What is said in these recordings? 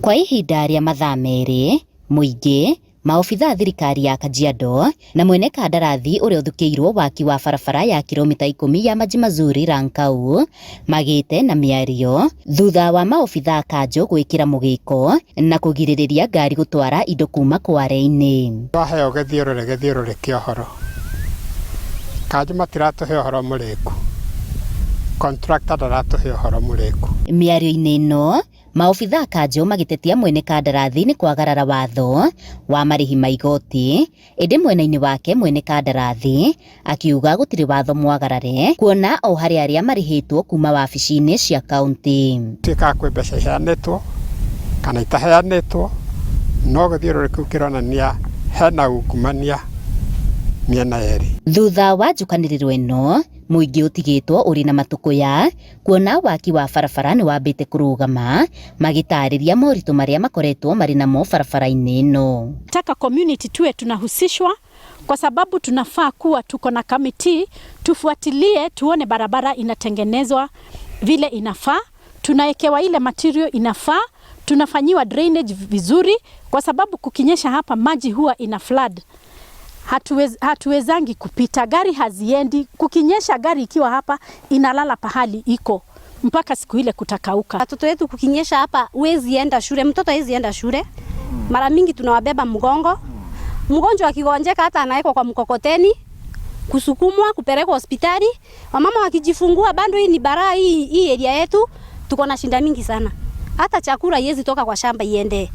Kwa ihinda rĩa mathaa merĩ, mũingĩ, maobithaa a thirikari ya Kajiado na mwene kandarathi ũrĩa ũthukĩirwo waki wa barabara ya kilomita ikũmi ya Maji Mazuri Lankau magĩte na mĩario thutha wa maobithaa a kanjũ gwĩkĩra mũgĩko na kũgirĩrĩria ngari gũtwara indo kuma kware-inĩ. Twaheo gĩthiũrũrĩ gĩthiũrũrĩ kĩa ũhoro. Kanjũ matiratũhe ũhoro mũrĩku. Contractor ndaratũhe ũhoro mũrĩku. Mĩario-inĩ ĩno, maobithaa a kanjũ magĩtetia mwene kandarathi nĩ kwagarara watho wa marĩhi ma igoti, ĩndĩ mwena-inĩ wake mwene kandarathi akiuga gũtirĩ watho mwagarare kuona o harĩ arĩa marĩhĩtwo kuma wabici-inĩ cia kaunti. Tuĩkaga kwĩ mbeca iheanĩtwo kana itaheanĩtwo, no gĩthiũrũrĩ kĩu kĩronania hena ungumania mĩena yerĩ. Thutha wa njũkanĩrĩro ĩno, mũingĩ ũtigĩtwo ũrĩ na matũkũya kuona waki wa barabara nĩ wambĩte kũrũgama, magĩtarĩria moritũ marĩa makoretwo marĩ namo barabara-inĩ ĩno. Taka community tuwe tunahusishwa kwa sababu tunafaa kuwa tuko na committee tufuatilie, tuone barabara inatengenezwa vile inafaa, tunawekewa ile material inafaa, tunafanyiwa drainage vizuri, kwa sababu kukinyesha hapa maji huwa ina flood. Hatuwezangi kupita, gari haziendi. Kukinyesha gari ikiwa hapa inalala pahali iko mpaka siku ile kutakauka. Watoto wetu kukinyesha hapa huwezi enda shule, mtoto hawezi enda shule. Mara mingi tunawabeba mgongo. Mgonjwa akigonjeka hata anawekwa kwa mkokoteni, kusukumwa kupelekwa hospitali. Wamama wakijifungua bado hii ni baraa hii, hii area yetu tuko na shinda mingi sana. Hata chakula haiwezi toka kwa shamba iende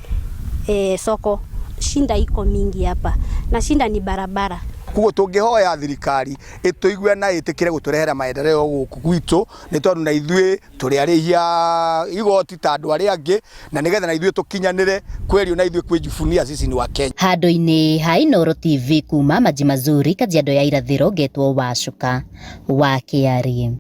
soko. Shinda iko mingi hapa na shinda ni barabara. Koguo tũngĩhoya thirikari ĩtũigue na ĩtĩkĩre gũtũrehera maendeleo gũkũ gwitũ nĩ tondũ na ithuĩ tũrĩ arĩhi a igoti ta andũ arĩa angĩ na nĩgetha na ithuĩ tũkinyanĩre kwĩrio na ithuĩ kwĩjibunia sisi ni wa Kenya. Handũ-inĩ ha Inooro TV kuma Maji Mazuri, Kajiado ya Irathĩro, ngetwo Wacuka wa Kĩarĩ.